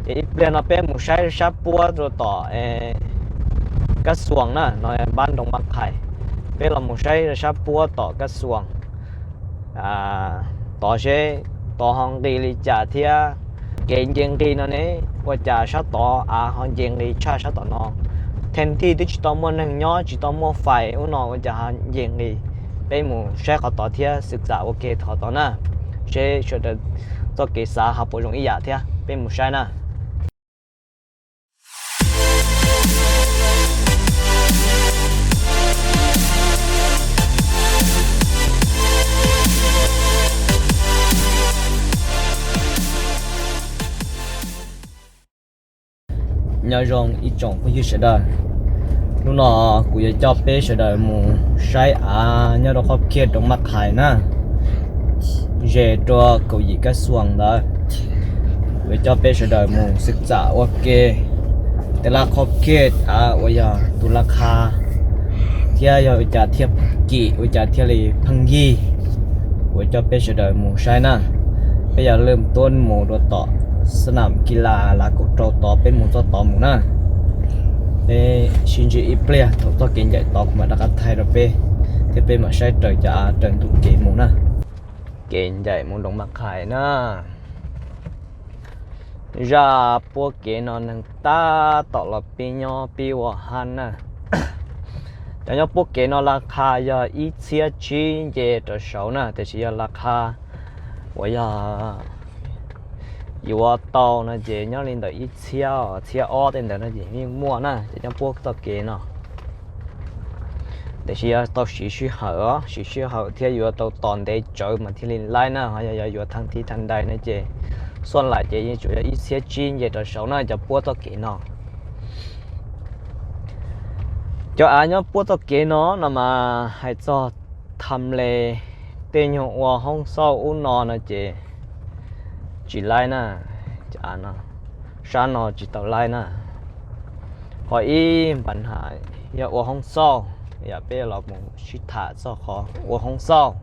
Ces ib pliag no peb mus saib sab puab rau tom Kab Xuas na, no npab Nroos Mab Qhais. Peb los mus saib sab puab tom Kab Xuas tod seb tod ho nqis li cas thiab. Kev nce nqis no ne, ua cas sab tod av ho nce nqis tshaj sab tom no. Theej thij twb tsis tau muaj neeg nyob, tsis tau muaj fais ub no ua cas ho nce nqis. Peb mus saib qhov tod thiab xwm txam ua ke qhov tod na, seb sawv daws txoj kev xav ho puas zoo ib yam thiab. Peb mus saib na. Nyob zoo ib tsoom phooj ywg sawv daws, hnub no kuv yuav coj peb sawv daws mus saib av nyob rau qhov kiag Nroos Mab Qhais na, ze rau kaum yim Kab Xuas ntawd. Kuv yuav coj peb sawv daws mus xwm txam ua ke tej laj qhov kiag av uas yog tus laj qha thiab yog ua cas thiaj kim, ua cas thiaj li pheej yig. Kuv yuav coj peb sawv daws mus saib na. Peb yog lwm tuaj mus rau tom xab nam kis las lav kaum rau tod, peb mus txoj tod mus na. Peb sib ntsib ib pliag thaum txoj kev ncaim tod kuv mam rov qab thaij rau peb, thiab peb mam saib raws cov av raws ntug kev mus na. Kev ncaim mus Nroos Mab Qhais na. Zaj puab kev no neeg tab tom los pib nyob pib ua hab na. Cov nyob puab kev no laj qha yog ib txhiab tsib nce rau saud na, tiam sis yog laj qha uas yog yuav tau no ces nyob li ntawm ib txhiab, txhiab ob tej ntawd no ces yeej muaj na. Ces nyob puab txoj kev no tiam sis yog tau siv sij hawm os, siv sij hawm thiab yuav tau tos ntev tsawv mas thiaj li laib na. Ho yog yuav thaj thib thaj ntais no ces xuaj laim ces yeej tsuas yog ib txhiab tsib nce rau saud na cov puab txoj kev no. Cov av nyob puab txoj kev no no mas hais txog tham le tej nyuag ua hoob xauj ub no no ces tsis laib na. Sab no tsis tau laib na. Qhov ib npa nham yog ua hoob xauj, yog peb los mus sib tham txog qhov ua hoob xauj,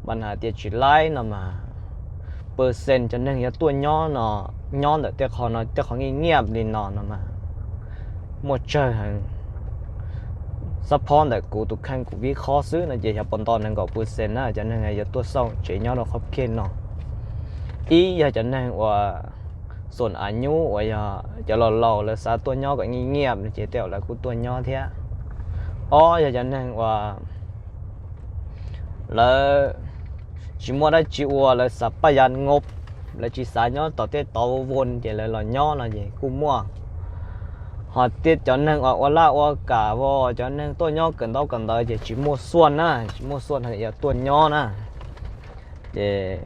npa nham tias tsis laib no mas pw xees cov neeg yuav tuaj nyob no, nyob ntawm tej qhov no tej qhov nyiaj nyiaj li no no mas muaj tsawg heev. Xab phob ntawm kuv tus kheej kuv vib qhob xwb no ces yog puas nto nees nkaum pw xees na cov neeg yuav tuaj xauj tsev nyob rau qhov kiag no. Ib yog cov neeg uas xum av nyub uas yog cov laus laus lawv xav tuaj nyob kom nyiaj nyiaj no ces tej zaum lawv kuj tuaj nyob thiab. Ob yog cov neeg uas lawv tsis muaj dab tsi ua, lawv xav paj ya ngob, lawv tsis xav nyob tom tej tod voos ces lawv los nyob no ces kuj muaj. Ho tej cov neeg uas ua laj ua kam, cov neeg tuaj nyob kawm ntaub kawm ntawv ces tsis muaj xuaj na, tsis muaj xuaj yuav tuaj nyob na. Ces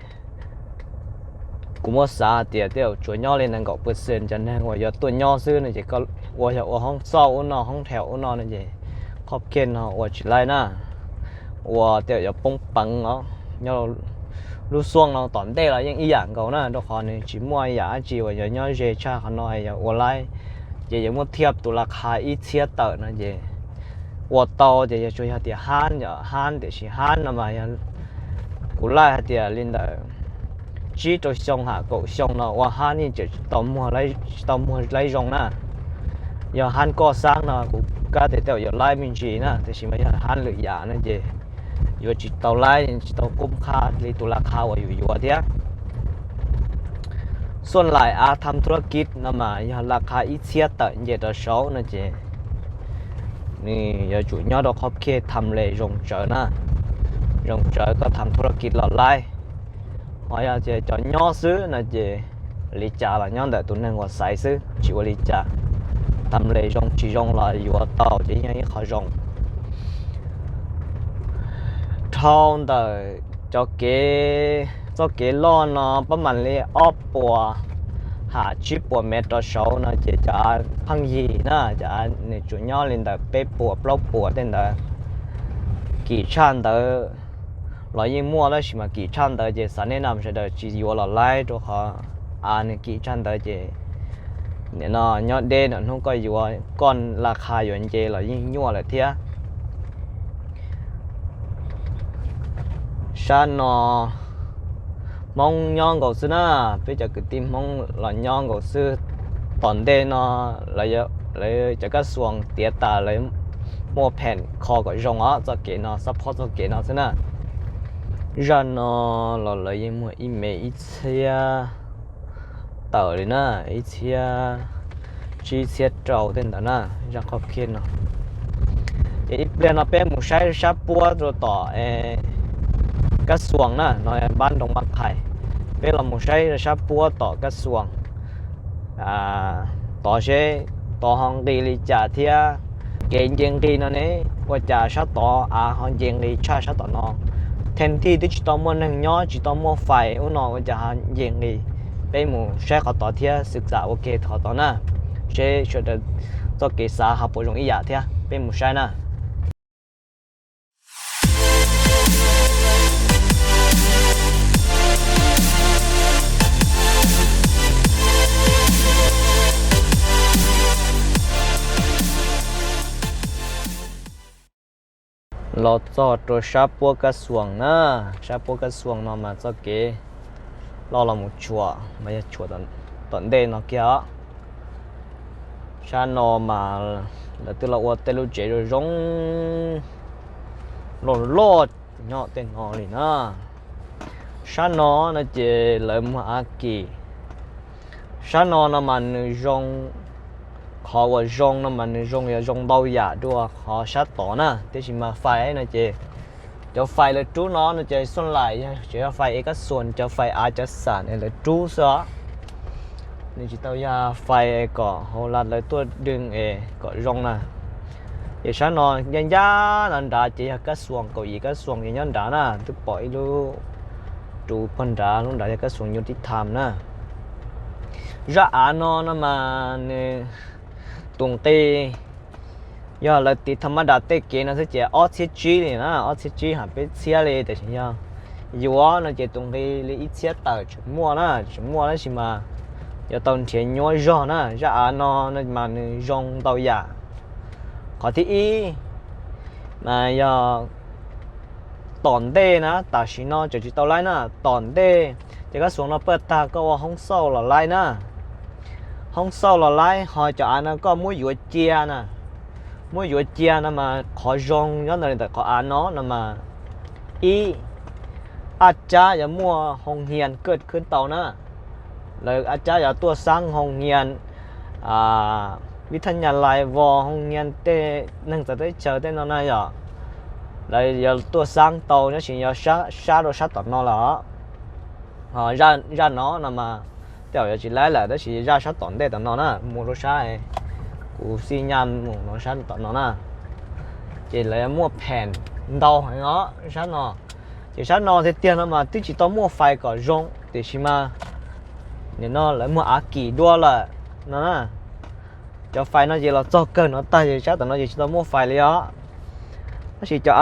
kuv muab xav tias tej zaum tsuas nyob li nees nkaum pw xees cov neeg uas yuav tuaj nyob xwb no ces koj ua yog ua hoob xauj ub no hoob rhau ub no no ces qhov kiag no ua tsis laib na. Ua tej zaum yuav poob peev os. Nyob lub xuaj no tom ntej los yeej ib yam nkaus na, rau qhov nws tsis muaj yam dab tsi uas yuav nyob ze tshaj qhov no yog ua laib. Ces yuav muab thiaj tus laj qha ib txhiab tawm no ces ua tau ces yog tsuas yog tias hab, hab tiam sis hab no mas yog kuv laij hais tias li ntawm tsib rau xyoo ham kaum xyoo no ua hab yeej tseem tsis tau muag laib zoo na. Yog hab koj xab no kuv kab tias tej zaum yuav laib me ntsis na, tiam sis mas yog hab lwm yam no ces yuav tsis tau laib, tsis tau koob qha li tus laj qha uas yus yuav thiab. Xuaj laim av tham thu la kis no mas yog laj qha ib txhiab tawm nce rau saud no ces nws yuav tsum nyob rau qhov kiag tham le zoo tsawv na, zoo tsawv koj tham thu la kis los laib. Ho yog tias cov nyob xwb no ces li cas los nyob ntawm tus neeg uas xaiv xwb tsis ua li cas. Tham le zoo tsis zoo los yuav tau ces yog ib qho zoo. Dhau ntawm cov kev, txoj kev loj no pab mam li ob puas ham tsib puas mev rau saud no ces cov pheej yig na, cov nws tsuas nyob li ntawm peb puas plaub puas tej ntawd. Kim tshaj ntawd los yeej muaj tab sis mas kim tshaj ntawd ces xav nej nam sawv daws tsis yuav los laib rau qhov av nws kim tshaj ntawd ces nim no nyob deb no hnub koj yuav koj laj qha yuav nce los yeej nyuaj lawm thiab. Sab no Hmoob nyob nkaus xwb na, peb cov kwv tij Hmoob los nyob nkaus xwb. Tom ntej no lawv cov kab xuas tiav tas lawv muaj pheem kho kom zoo os, txoj kev no, xab phob txoj kev no xwb na. Zaj no los lawv yeej muag ib me ib txhiab tawm li na, ib txhiab tsib txhiab rau tej ntawd na, zaj qhov khiab no. Ces ib pliag no peb mus saib sab puab rau tom kab xuas na, no npab nroog Mab Qhais. Peb los mus saib sab puab tom kab xuas tod seb tod ho nqis li cas thiab. Kev nce nqis no ne, ua cas sab tod av ho nce nqis tshaj sab tom no. Theej thij twb tsis tau muaj neeg nyob, tsis tau muaj fais ub no ua cas ho nce nqis. Peb mus saib qhov tod thiab xwm xam ua ke qhov tod na, seb sawv daws txoj kev xav ho puas zoo ib yam thiab. Peb mus saib na. Los txog rau sab puab kab xuas na, sab puab kab xuas no mas txoj kev loj los mus tshuam mas yog tshuam tom ntej no kiag os. Sab no mas lawv twb los ua tej lub tsev zoo zoo loj loj nyob tej no li na. Sab no no ces lawv muag av kis. Sab no no mas nws zoo, qhov uas zoo no mas nws zoo yog zoo ntau yam dua qhov sab tod na, tiam sis mas fais no ces cov fais lawv rub no no ces xuaj laim yog tseem yog fais ev kab xuas, cov fais av cov xam ne lawv rub xwb os. Nws tsis tau yog fais kom hauv la lawv tuaj dwg es kom zoo na. Ces sab no ncaj ncaj no nrad ces yog kab xuas, kaum yim kab xuas ces nyob nrad na, twb pom ib lub rus pog nrad, lub nrad yog kab xuas nyuj tib tham na. Zaj av no no mas nws tus nqi yog lawv tiv tham mab das tej kev no xwb ces ob txhiab tsib li na, ob txhiab tsib hais peb txhiab li, tiam sis yog yuav no ces tus nqi li ib txhiab tawm tseem muaj na, tseem muaj tab sis mas yuav tau nrhiav nyuaj zog na. Zaj av no no mas nws zoo ntau yam. Qhov thib ib mas yog tom ntej na, tam sim no tseem tsis tau laib na, tom ntej ces koj xuas no paj tag koj ua hoob xauj los laib na. Hoob xauj los laib, ho cov av no koj muab yuav cia na. Muab yuav cia no mas qhov zoo nyob ntawm qhov av no no mas ib, ab tsab yuav muaj hoo hias kaj khwb tau na. Lawv ab tsab yuav tuaj xaab hoo hias, vib thaj nyas lais vos hoo hias tej neeg txawv teb chaws tej no na yom. Lawv yuav tuaj xaab tau tab sis yog sab rau sab tom no lawm. Zaj no no mas tej zaum yuav tsis laib lawm tab sis zaj sab tom ntej tom no na, mus rau sab, kuv xij nyaj mus rau sab tom no na. Ces lawv muaj pheem ntau heev os sab no. Ces sab no tiag tiag no mas twb tsis tau muaj fais kom zoo tiam sis mas nim no lawv muag av kis dua lawm no na. Cov fais no ces los txog kawg no tag ces sab tom no ces tsis tau muaj fais li os. Tab sis cov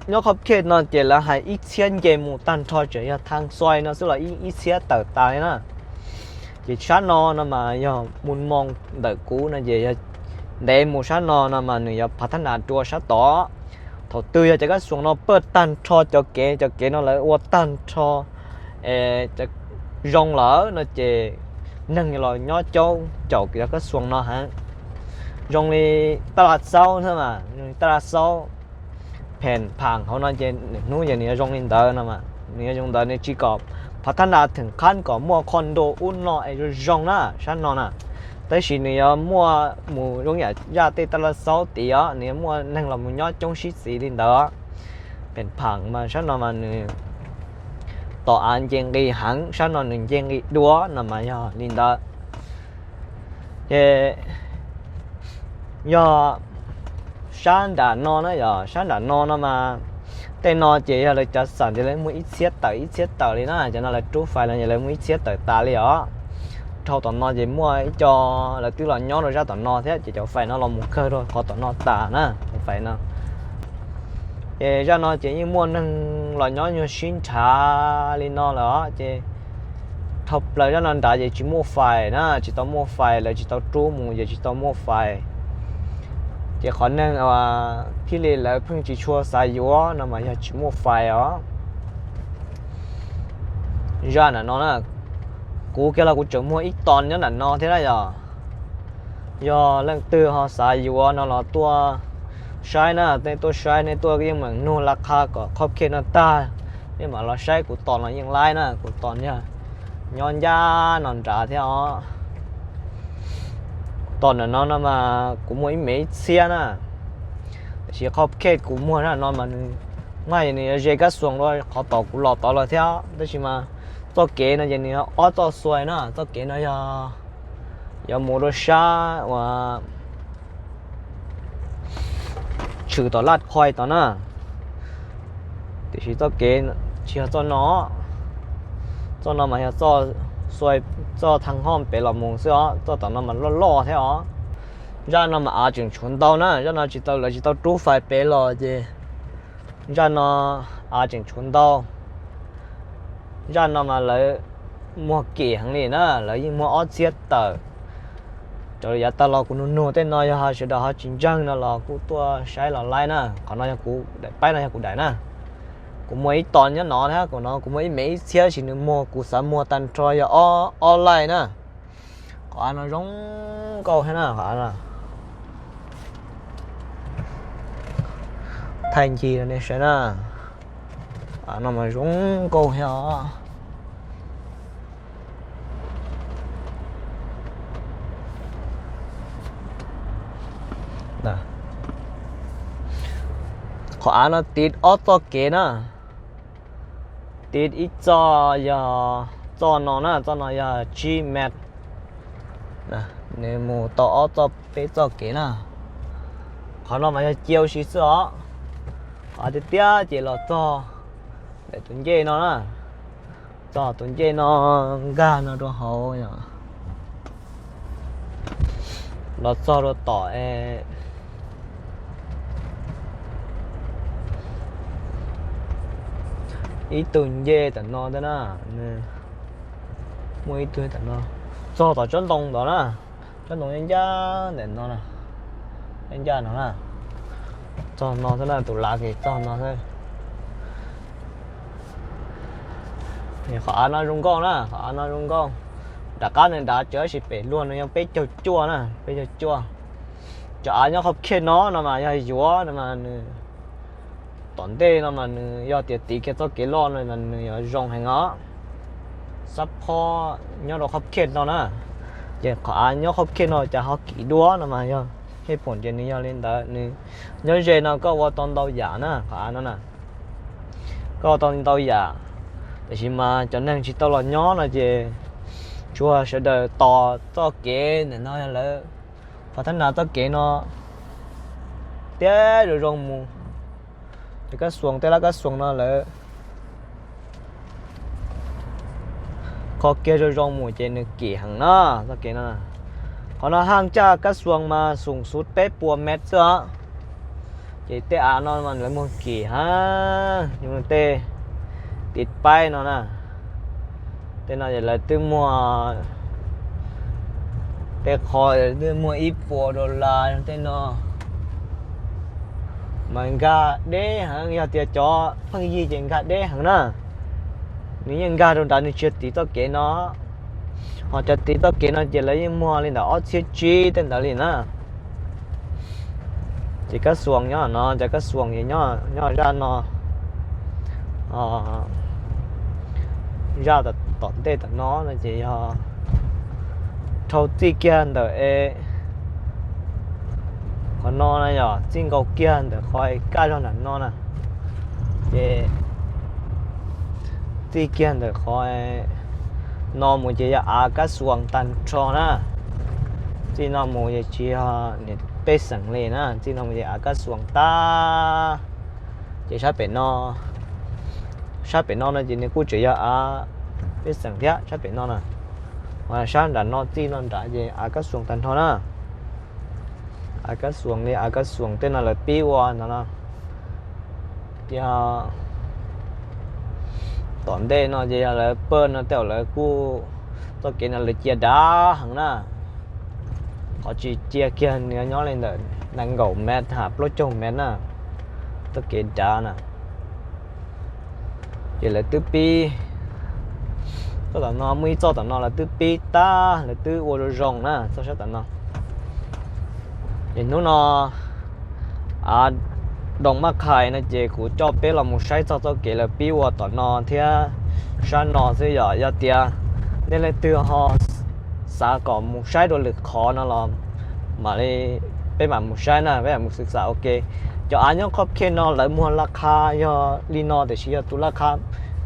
nyob qhov khej no ces lawv hais ib txhiab nce mus tag nrho tseem yog thaj xuai no xwb los ib txhiab tawm tas li na. Ces sab no no mas yog mus moo ntawm kuv no ces yog ntev mus sab no no mas nws yuav phav thab nas dua sab tod. Thaum twg yog cov kab xuas no paj tag nrho cov kev, cov kev no lawv ua tag nrho zoo lawm no ces neeg los nyob coob caum cov kab xuas no heev. Zoo li taj laj xaub xwb mas, zoo li taj laj xaub, pheem pham hauv no ces hnub ces nws yuav zoo li ntawd no, nws yuav zoo ntawd, nws tsis kom phav thab nas theem qhab kom muaj qhov nrua ub no es zoo zoo na sab no na. Tab sis nws yuav muaj mus zoo yam zaj tej taj laj xaub tid os, nws yuav muaj neeg los mus nyob coob sib txiv li ntawd. Pheem pham mas sab no mas nws tom av nce nqis heev, sab no nws nce nqis dua no mas yog li ntawd. Ces yog sab nram no na, yog sab nram no no mas tej no ces yog lawv cov xam ces lawv muaj ib txhiab tawm ib txhiab tawm li na, cov no lawv rub fais los ces lawv muaj ib txhiab tawm tas li os. Dhau tom no ces muaj ib co lawv twb los nyob rau sab tom no thiab ces cov fais no los mus kawg rau qhov tom no tas na, cov fais no. Ces zaj no ces yeej muaj neeg los nyob nyuag sib nrhav li no lawm os, ces dhau plaws zaj no nrad ces tsis muaj fais na, tsis tau muaj fais, lawv tsis tau rub mus ces tsis tau muaj fais. Ces qhov neeg thiaj li lawv pheej tsis tshua xav yuav no mas yog tsis muaj fais os. Zaj nram no na, kuv kiag los kuv tseem muag ib ton nyob nram no thiab na yog. Yog leej twg ho xav yuav no los tuaj saib na, nej tuaj saib, nej tuaj yeej meem nug laj qha kom qhov khej no tag, nej mam los saib kuv tos no yeej laib na, kuv tos yog nyob ncaj no nrad thiab os. Tos nram no no mas kuv muag ib mev ib txhiab na, tiam sis qhov khej kuv muag nram no mas nws, mas nws yuav ze kab xuas dua qhov tod kuv los tod lawm thiab, tab sis mas txoj kev no ces nws yog ob txoj xuas na, txoj kev no yog yuav mus rau sab uas tshwm tom laj khoai tod na, tiam sis txoj kev tsis yog txoj no, txoj no mas yog txoj xuas, txoj thaj hoj pem los mus xwb os, txoj tom no mas loj loj thiab os. Zaj no mas av tseem tshuav ntau na, zaj no tsis tau, lawv tsis tau rub fais pem los ces zaj no av tseem tshuav ntau. Zaj no mas lawv muag kim heev li na, lawv yeej muag ob txhiab tawm. Cov yav tag los kuv nug nug tej no yog sawv daws ho tsis ntseeg no los kuj tuaj saib los laib na, qhov no yog kuv daim paib no yog kuv daim na. Kuv muag ib ton nyob no thiab, kuv no kuv muag ib mev ib txhiab, tab sis nws muag, kuv xav muag tag nrho yog ob, ob laij na. Qhov av no zoo nkauj thiab na, qhov av no. Thaij ncig rau nej saib na, av no mas zoo nkauj thiab os. Qhov av no tiv ob txoj kev na, tiv ib txoj yog txoj no na, txoj no yog tsib mev, nws mus tau ob txoj peb txoj kev na. Qhov no mas yog cia ua si xwb os. Qhov tiag tiag ces los txog ntawm tus ncej no na, txog tus ncej no nkag no rau hauv, los txog rau tom ib tug ncej tom no ntag na. Muaj ib tug tom no, txog tom tsob ntoo ntawd na, tsob ntoo ncaj ncaj ntawm no, ncaj ncaj no na, txog no xwb na, tus lav ces txog no xwb. Qhov av no zoo nkauj na, qhov av no zoo nkauj. Nram qab nws dav tsawv tab sis pem luag nws yog peb caug cuaj na, peb caug cuaj. Cov av nyob qhov khej no no mas yog yuav no mas nws tom ntej no mas nws yog tias tiv kiag txoj kev loj no mas nws yuav zoo heev os. Xab phob nyob rau qhov khej no na, ces qhov av nyob qhov khej no cas ho kim dua no mas yog hej phoom ces nws yog li ntawd, nws nyob ze no koj ua tau ntau yam na, qhov av no na, koj ua tau ntau yam. Tiam sis mas cov neeg tsis tau los nyob no ces tsuas sawv daws tos txoj kev ntawm no yog lawv, qhov thab nas txoj kev no tiab zoo zoo mus, ces kab xuas, tej lab kab xuas no lawv kho kiag zoo zoo mus ces nws kim heev na, txoj kev no. Qhov no haj caj kab xuas mas xoom xuv peb puas mev xwb os. Ces tej av no mas lawv muag kim heev, tej tiv paib no na, tej no ces lawv twb muag, tej qho twb muag ib puas dollar tej no. Mas nkag deb heev, yog tias cov pheej yig ces nkag deb heev na. Nws yeej nkag rau nrad, nws tsis yog tiv txoj kev no. Ho cov tiv txoj kev no ces lawv yeej muag li ntawm ob txhiab tsib tej ntawd li na. Ces kab xuas nyob no, cov kab xuas ces nyob zaj no, zaj tom ntej tom no no ces yog dhau txij kiag ntawm e, qhov no na yog txij nkaus kiag ntawm qhov e kaj zog nram no na. Ces txij kiag ntawm qhov no mus ces yog av kab xuas tag nrho na. Txij no mus ces tsis yog niam pej xeem li na, txij no mus ces av kab xuas tag. Ces sab pem no, sab pem no no ces nws kuj tseem yog av pej xeem thiab sab pem no na. Sab nram no txij no nrad ces av kab xuas tag nrho na. Av kab xuas li av kab xuas tej no lawv pib ua no no. Ces tom ntej no ces yog lawv pawj no tej lawv kuj, txoj kev no lawv cia dav heev na. Qhov tsis cia kiag nws nyob li ntawm nees nkaum mev ha plaub caug mev na, txoj kev dav na. Ces lawv twb pib Txoj tom no muaj ib txoj tom no lawv twb pib tag, lawv twb ua zoo zoo na txoj sab tom no. Ces hnub no av doos maj qhais no ces kuv coj peb los mus saib txog txoj kev lawv pib ua tom no thiab sab no xwb. Yog, yog tias nej leej twg ho xav kom mus saib dua lwm qhov no los mam li, peb mam mus saib na, peb mam mus xwv xam ua ke. Cov av nyob qhov khej no lawv muag laj qha yog li no, tiam sis yog tus laj qha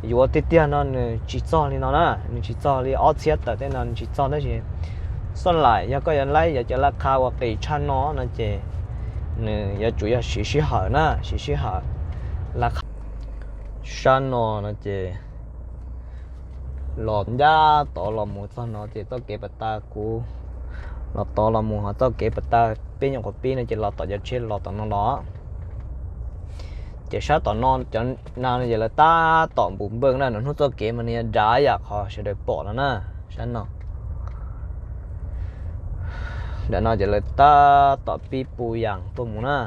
yuav tiag tiag no nws tsis txog li no na, nws tsis txog li ob txhiab tawm tej no, nws tsis txog. Tab sis xoj laim yog koj yuav laib yog cov laj qha uas qis tshaj no no ces nws yuav tsum yog siv sij hawm na, siv sij hawm. Laj qha sab no no ces los ncaj tod los mus txog no ces txoj kev pas tas kuv los tod los mus, ho txoj kev pas tas peb nyuam qhuav pib no ces los tom cov tsheb los tom no los. Ces sab tom no cov na no ces lawv tab tom npus npawj na, nws hnub txoj kev mas nws yog dav yam qhov sawv daws pom no na, sab no. Ntawm no ces lawv tab tom pib pu yas tuaj mus na.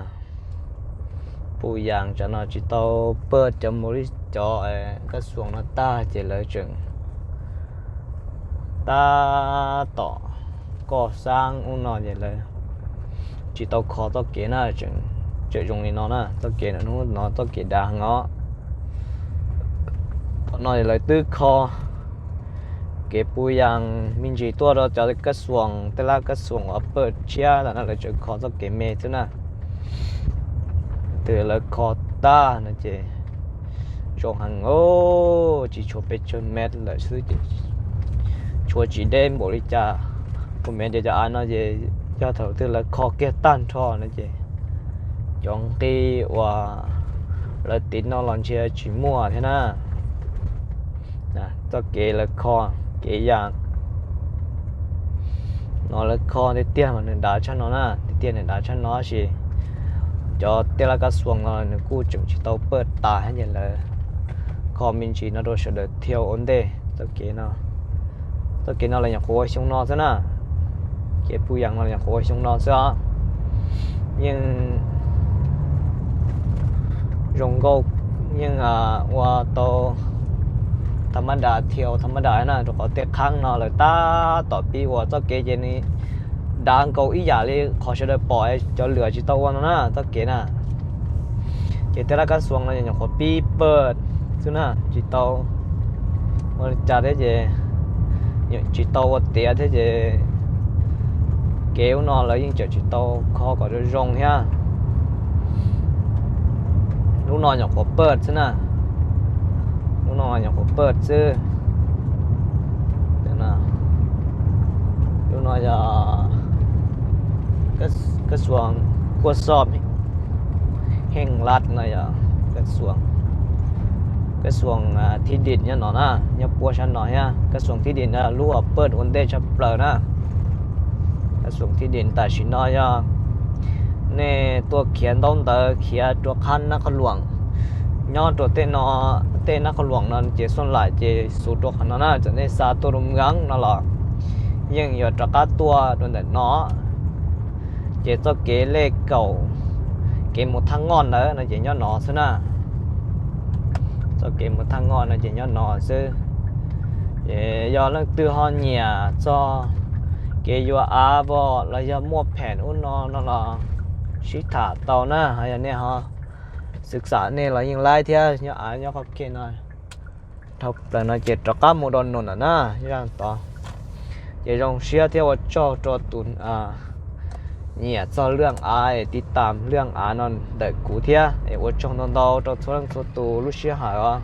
Pu yas tsam no tsis tau pawj cov npaum li cov kab xuas no tag ces lawv tseem tab tom koj xab ub no ces lawv tsis tau kho txoj kev na, tseem, tseem zoo li no na, txoj kev ntawm hnub no txoj kev dav heev os. Tom no lawv twb kho kev pu yas me ntsis tuaj rau cov kab xuas, tej lab kab xuas uas pawj tshiab ntawm no lawv tseem kho txoj kev me xwb na. Twb lawv kho tag no ces zoo heev os, tsis tshuav pes tsawg mev lawm xwb ces tshuav tsis deb npaum li cas. Kuv mev tias cov av no ces yog thaum twg lawv kho kiag tag nrho no ces cov nqi uas lawv tiv no los ntshe tsis muaj thiab na. Txoj kev lawv kho, kev yas no lawv kho tiag tiag mas nws dav tshaj no na, tiag tiag nws dav tshaj no tab sis cov tej lab kab xuas no nws kuj tseem tsis tau pawj tas thiab ces lawv kho me ntsis no rau sawv daws thiaj ua ntej txoj kev no. Txoj kev no los nyuam qhuav ua xyoo no xwb na, kev pu yas no los nyuam qhuav ua xyoo no xwb os. Yeej zoo nkauj, yeej ua tau tha mab das thiab, tha mab das na, rau qhov tej qhab no lawv tab tom pib ua txoj kev ces nws dav nkaus ib yam li qhov sawv daws pom cov lwm tsis tau ua no na txoj kev na. Ces tej lab kab xuas no nyuam qhuav pib pawj xwb na, tsis tau ua li cas thiab ces tsis tau ua tiav thiab ces kev ub no lawv yeej tseem tsis tau kho kom zoo zoo thiab. Lub no nyuam qhuav pawj xwb na, lub no nyuam qhuav pawj xwb. Lub no yog kab xuas kuaj xoj heej lab no yog kab xuas thib dim nyob no na, nyob puab sab no thiab. Kab xuas thib dim no lub uas pawj ua ntej tshaj plaws na. Kab xuas thib dim tam sim no yog nej tuaj khiav ntaub ntawv khiav rua qhab nab qhov luam, nyob rua tej no, tej nab qhov luam no ces xuaj laim ces xuv rua qhov no na. Txawm nej xa tuaj rua Mweev no los yeej yuav rov qab tuaj rua ntawm no. Ces txoj kev lej kaum, kev mus Thaj Ngoj ntawd no ces nyob no xwb na. Txoj kev mus Thaj Ngoj no ces nyob no xwb. Ces yog leej twg ho nyiam txog kev yuav av los yog muaj phem ub no no los sib tham tau na, ho yog nej ho xwv xam nej los yeej laib thiab. Nyob av nyob qhov keg no dhau plaws no ces rov qab mus rau num ntawm na, zaj tod. Ces zoo siab thiab ua tsaug rau tus nyiam txog lwaj av es tiv tam lwaj av no ntawm kuv thiab es ua tsaug ntau ntau rau txhua leej txhua tus lub sij hawm os.